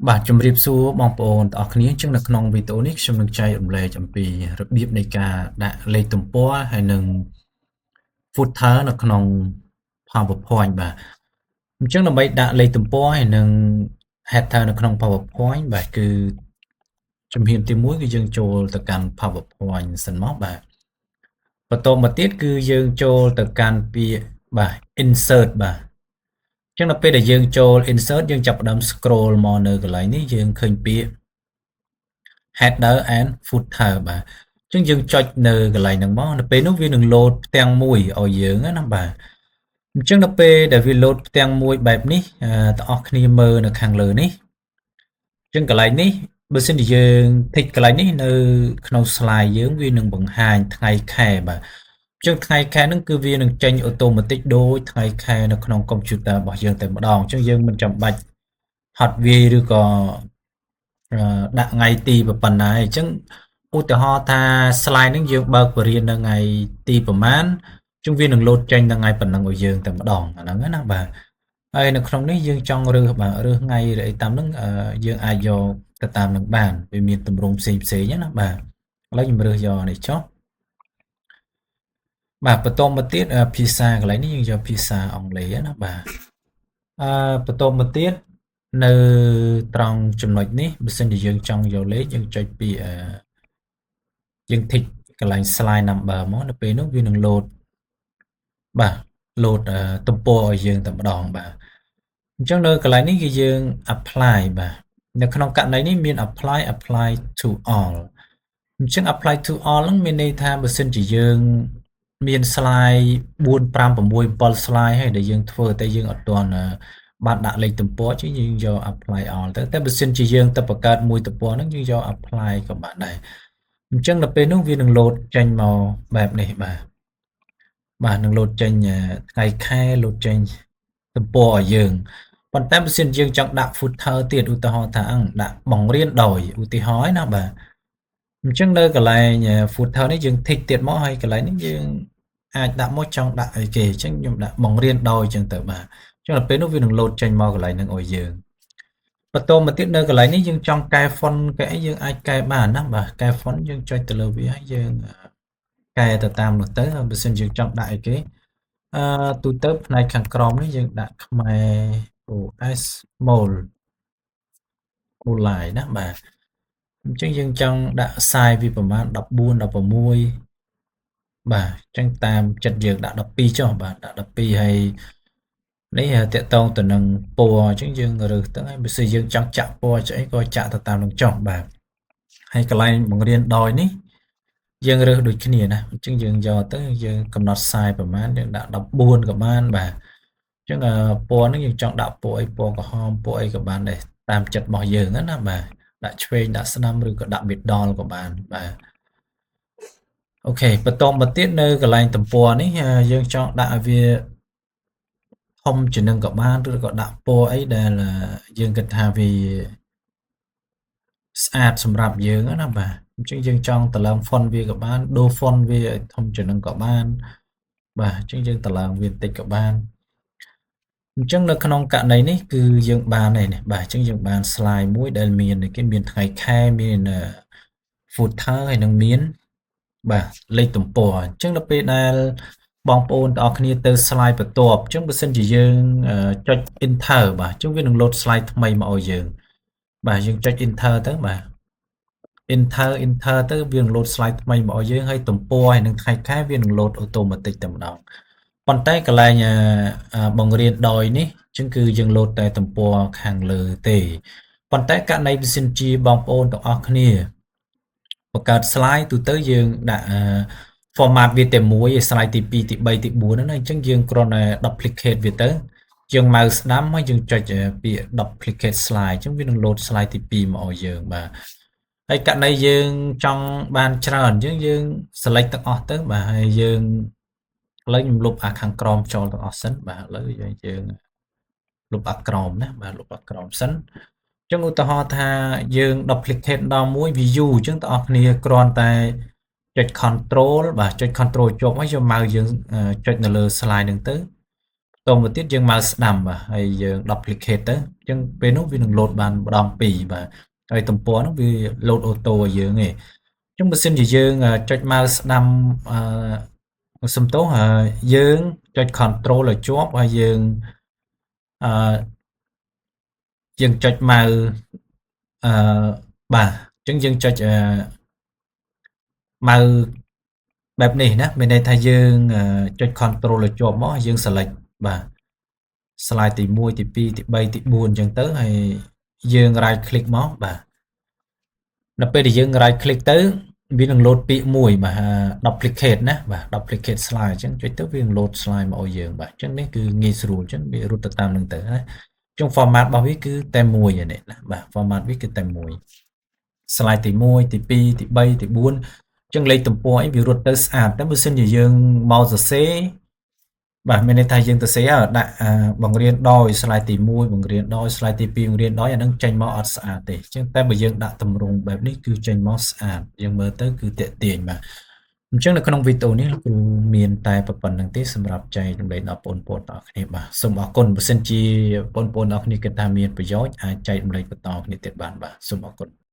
បាទជំរាបសួរបងប្អូនទាំងអស់គ្នាអញ្ចឹងនៅក្នុងវីដេអូនេះខ្ញុំនឹងចែករំលែកអំពីរបៀបនៃការដាក់លេខទំព័រហើយនិង footer នៅក្នុង PowerPoint បាទអញ្ចឹងដើម្បីដាក់លេខទំព័រហើយនិង header នៅក្នុង PowerPoint បាទគឺជំហានទី1គឺយើងចូលទៅកាន់ PowerPoint សិនមកបាទបន្តមកទៀតគឺយើងចូលទៅកាន់ពាក្យបាទ insert បាទចឹងដល់ពេលដែលយើងចូល insert យើងចាប់ផ្ដើម scroll មកនៅកន្លែងនេះយើងឃើញពាក្យ header and footer បាទអញ្ចឹងយើងចុចនៅកន្លែងហ្នឹងមកនៅពេលនោះវានឹង load ផ្ទាំងមួយឲ្យយើងណាបាទអញ្ចឹងដល់ពេលដែលវា load ផ្ទាំងមួយបែបនេះទាំងអស់គ្នាមើលនៅខាងលើនេះអញ្ចឹងកន្លែងនេះបើសិនជាយើង tick កន្លែងនេះនៅក្នុង slide យើងវានឹងបង្ហាញថ្ងៃខែបាទអញ្ចឹងថ្ងៃខែហ្នឹងគឺវានឹងចេញ automatic ដូចថ្ងៃខែនៅក្នុងកុំព្យូទ័ររបស់យើងតែម្ដងអញ្ចឹងយើងមិនចាំបាច់ហត់វាយឬក៏ដាក់ថ្ងៃទីប៉ុណ្ណាអញ្ចឹងឧទាហរណ៍ថា slide ហ្នឹងយើងបើកបរិញ្ញានៅថ្ងៃទីប្រហែលអញ្ចឹងវានឹងលោតចេញនៅថ្ងៃប៉ុណ្ណឹងឲ្យយើងតែម្ដងអាហ្នឹងណាបាទហើយនៅក្នុងនេះយើងចង់រើសបាទរើសថ្ងៃឬអីតាមហ្នឹងយើងអាចយកទៅតាមនឹងបានវាមានទម្រង់ផ្សេងផ្សេងណាបាទឥឡូវខ្ញុំរើសយកនេះចុះបាទបន្តមកទៀតភាសាកន្លែងនេះយើងយកភាសាអង់គ្លេសណាបាទអឺបន្តមកទៀតនៅត្រង់ចំណុចនេះបើសិនជាយើងចង់យកលេខយើងចុចពីយើង tick កន្លែង slide number មកនៅពេលនោះវានឹង load បាទ load ទំព័រឲ្យយើងតែម្ដងបាទអញ្ចឹងនៅកន្លែងនេះគឺយើង apply បាទនៅក្នុងករណីនេះមាន apply apply to all អញ្ចឹង apply to all ហ្នឹងមានន័យថាបើសិនជាយើងមាន slide 4 5 6 7 slide ហើយដែលយើងធ្វើតែយើងអត់ទាន់ បានដាក់លេខទំព័រជាងយើងយក apply all ទៅតែបើសិនជាយើងទៅបង្កើតមួយទំព័រហ្នឹងយើងយក apply ក៏បានដែរអញ្ចឹងដល់ពេលនោះវានឹង load ចេញមកបែបនេះបាទបាទនឹង load ចេញថ្ងៃខែ load ចេញទំព័រឲ្យយើងប៉ុន្តែបើសិនយើងចង់ដាក់ footer ទៀតឧទាហរណ៍ថាអង្គដាក់បង្រៀនដោយឧទាហរណ៍ណាបាទអញ្ចឹងនៅកន្លែង footer នេះយើង tick ទៀតមកហើយកន្លែងនេះយើងអាចដាក់មកចង់ដាក់អីគេអញ្ចឹងខ្ញុំដាក់បង្រៀនដោយអញ្ចឹងទៅបាទអញ្ចឹងដល់ពេលនោះវានឹង load ចេញមកកន្លែងហ្នឹងឲ្យយើងបន្តមកទៀតនៅកន្លែងនេះយើងចង់កែ font កែអីយើងអាចកែបានណាបាទកែ font យើងចុចទៅលើវាហើយយើងកែទៅតាមនោះទៅបើសិនយើងចង់ដាក់អីគេអឺទូទៅផ្នែកខាងក្រោមនេះយើងដាក់ខ្មែរ OS small online ណាបាទអញ្ចឹងយើងចង់ដាក់ size វាប្រហែល14 16បាទអញ្ចឹងតាមចិត្តយើងដាក់12ចុះបាទដាក់12ហើយនេះតកតងទៅនឹងពណ៌អញ្ចឹងយើងរើសទៅហើយបើសិនយើងចង់ចាក់ពណ៌ចអីក៏ចាក់ទៅតាមនឹងចុះបាទហើយកន្លែងបង្រៀនដោយនេះយើងរើសដូចគ្នាណាអញ្ចឹងយើងយកទៅយើងកំណត់ size ប្រហែលយើងដាក់14ក៏បានបាទអញ្ចឹងពណ៌ហ្នឹងយើងចង់ដាក់ពណ៌អីពណ៌ក្រហមពណ៌អីក៏បានដែរតាមចិត្តរបស់យើងណាបាទដាក់ឆ្វេងដាក់ស្ដាំឬក៏ដាក់ middle ក៏បានបាទ OK បន្តមកទៀតនៅកន្លែងទំព័រនេះយើងចង់ដាក់ឲ្យវាធំជាងនឹងក៏បានឬក៏ដាក់ពណ៌អីដែលយើងគិតថាវាស្អាតសម្រាប់យើងណាបាទអញ្ចឹងយើងចង់តម្លើង font វាក៏បានដូរ font វាឲ្យធំជាងនឹងក៏បានបាទអញ្ចឹងយើងតម្លើងវាបន្តិចក៏បានអញ្ចឹងនៅក្នុងករណីនេះគឺយើងបានហើយនេះបាទអញ្ចឹងយើងបាន slide មួយដែលមានគេមានថ្ងៃខែមាន footer ហើយនឹងមានបាទលេខទំព័រអញ្ចឹងដល់ពេលដែល បងប្អូនទាំងអស់គ្នាទៅ slide បន្ទាប់អញ្ចឹងបើសិនជាយើងចុច enter បាទអញ្ចឹងវានឹង load slide ថ្មីមកឲ្យយើងបាទយើងចុច enter ទៅបាទ enter enter ទៅវានឹង load slide ថ្មីមកឲ្យយើងហើយទំព័រហើយនឹងថ្ងៃខែវានឹង load automatic តែម្ដងប៉ុន្តែកន្លែងបង្រៀនដោយនេះអញ្ចឹងគឺយើង load តែទំព័រខាងលើទេប៉ុន្តែករណីបើសិនជាបងប្អូនទាំងអស់គ្នាបង្កើត slide ទូទៅយើងដាក់ format វាតែមួយឯ slide ទី2ទី3ទី4ហ្នឹងណាអញ្ចឹងយើងគ្រាន់តែ duplicate វាទៅយើង mouse ស្ដាំហើយយើងចុចពាក្យ duplicate slide អញ្ចឹងវានឹង load slide ទី2មកឲ្យយើងបាទហើយករណីយើងចង់បានច្រើនអញ្ចឹងយើង select ទាំងអស់ទៅបាទហើយយើងឥឡូវខ្ញុំលុបអាខាងក្រោមចោលទាំងអស់សិនបាទឥឡូវយើងលុបអាក្រោមណាបាទលុបអាក្រោមសិនអញ្ចឹងឧទាហរណ៍ថាយើង duplicate ដល់មួយ view អញ្ចឹងបងប្អូនគ្នាគ្រាន់តែចុច control បាទចុច control ជាប់ហើយយក mouse យើងចុចនៅលើ slide ហ្នឹងទៅ តមកទៀតយើង mouse ស្ដាំបាទហើយយើង duplicate ទៅអញ្ចឹងពេលនោះវានឹង load បានម្ដងពីរបាទហើយទំព័រនោះវា load auto ឲ្យយើងឯងអញ្ចឹងបើសិនជាយើងចុច mouse ស្ដាំអឺសំទោសយើងចុច control ឲ្យជាប់ហើយយើងអឺយើងចុច mouse អឺបាទអញ្ចឹងយើងចុចអឺ mouse បែបនេះណាមានន័យថាយើងចុច control ឲ្យជាប់មកយើង select បាទ slide ទី1ទី2ទី3ទី4អញ្ចឹងទៅហើយយើង right click មកបាទនៅពេលដែលយើង right click ទៅវានឹង load ពាក្យមួយបាទ duplicate ណាបាទ duplicate slide អញ្ចឹងចុចទៅវានឹង load slide មកឲ្យយើងបាទអញ្ចឹងនេះគឺងាយស្រួលអញ្ចឹងវារត់ទៅតាមនឹងទៅណាអញ្ចឹង format របស់វាគឺតែមួយនេះណាបាទ format វាគឺតែមួយ slide ទី1ទី2ទី3ទី4អញ្ចឹងលេខទំព័រអីវារត់ទៅស្អាតតែបើសិនជាយើងមកសរសេរបាទមានន័យថាយើងទៅសេដាក់បង្រៀនដោយ slide ទី1បង្រៀនដោយ slide ទី2បង្រៀនដោយអានឹងចេញមកអត់ស្អាតទេអញ្ចឹងតែបើយើងដាក់ទម្រង់បែបនេះគឺចេញមកស្អាតយើងមើលទៅគឺតាក់ទាញបាទអញ្ចឹងនៅក្នុងវីដេអូនេះលោកគ្រូមានតែប៉ុណ្្នឹងទេសម្រាប់ចែករំលែកដល់បងប្អូនទាំងអស់គ្នាបាទសូមអរគុណបើសិនជាបងប្អូនទាំងអស់គ្នាគិតថាមានប្រយោជន៍អាចចែករំលែកបន្តគ្នាទៀតបានបាទសូមអរគុណ។